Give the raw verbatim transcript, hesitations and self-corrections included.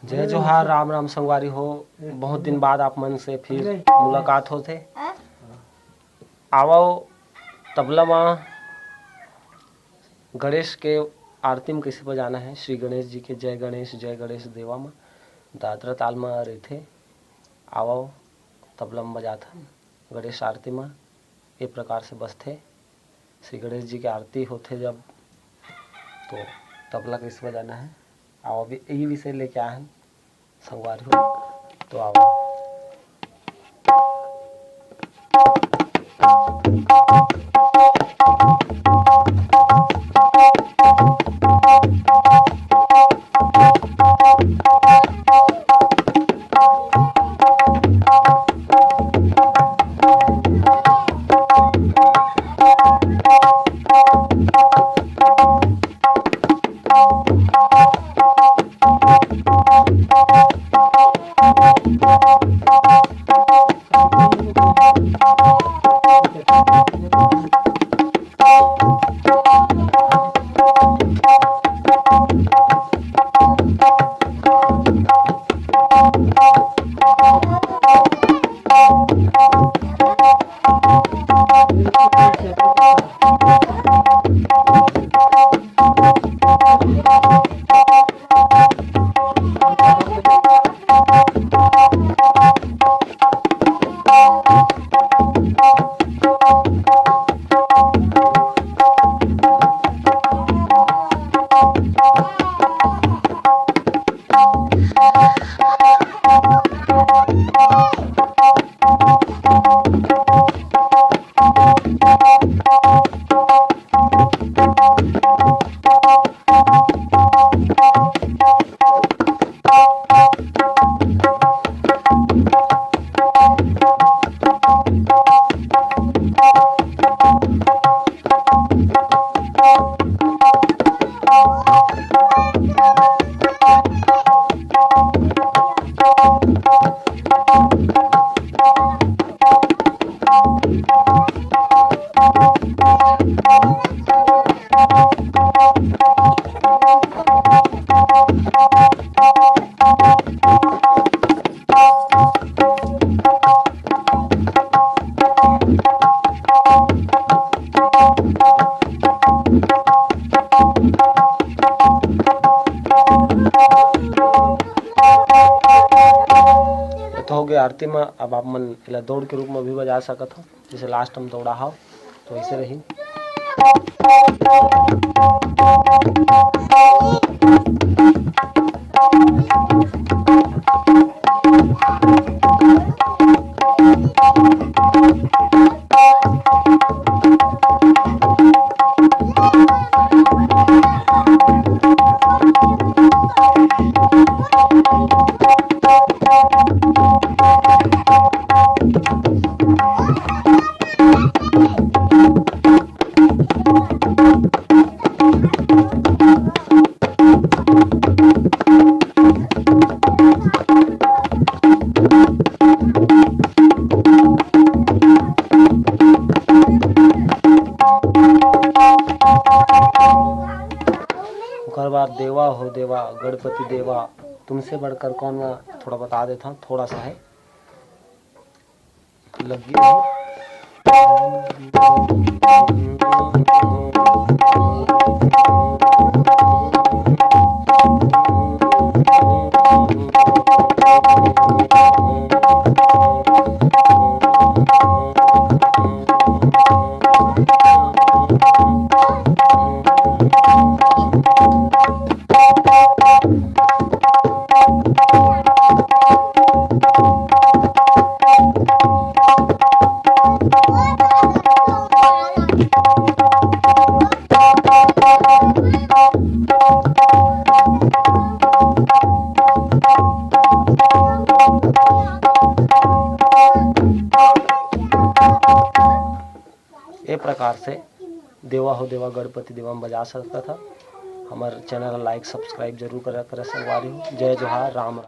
जय जोहार, राम राम संगवारी हो। बहुत दिन बाद आप मन से फिर मुलाकात होथे। आवव, तबला मा गणेश के आरती म कइसे बजाना हे, श्री गणेश जी के जय गणेश, जय गणेश देवा म दादरा ताल म रहिथे। आवव, तबला म बजाथन। गणेश आरती म ए प्रकार से बजथे। श्री गणेश जी के आरती होथे जब, तो तबला कइसे बजाना हे, आवव, अभी यही विषय लेके आए हन संगवारी हो, तो आवव। तो हो गया आरती में। अब आप मन एला दौड़ के रूप में भी बजा सकत हो, जैसे लास्ट हम दौड़ा हव, तो ऐसे रही। ओकर बाद देवा हो देवा, गणपति देवा, तुमसे बढ़कर कौन, मैं थोड़ा बता देता हूँ, थोड़ा सा है। लग गया। ए प्रकार से देवा हो देवा गणपति देवा में बजा सकता था। हमारे चैनल ला लाइक सब्सक्राइब जरूर करा करा संगवारी हो। जय जोहार, राम राम।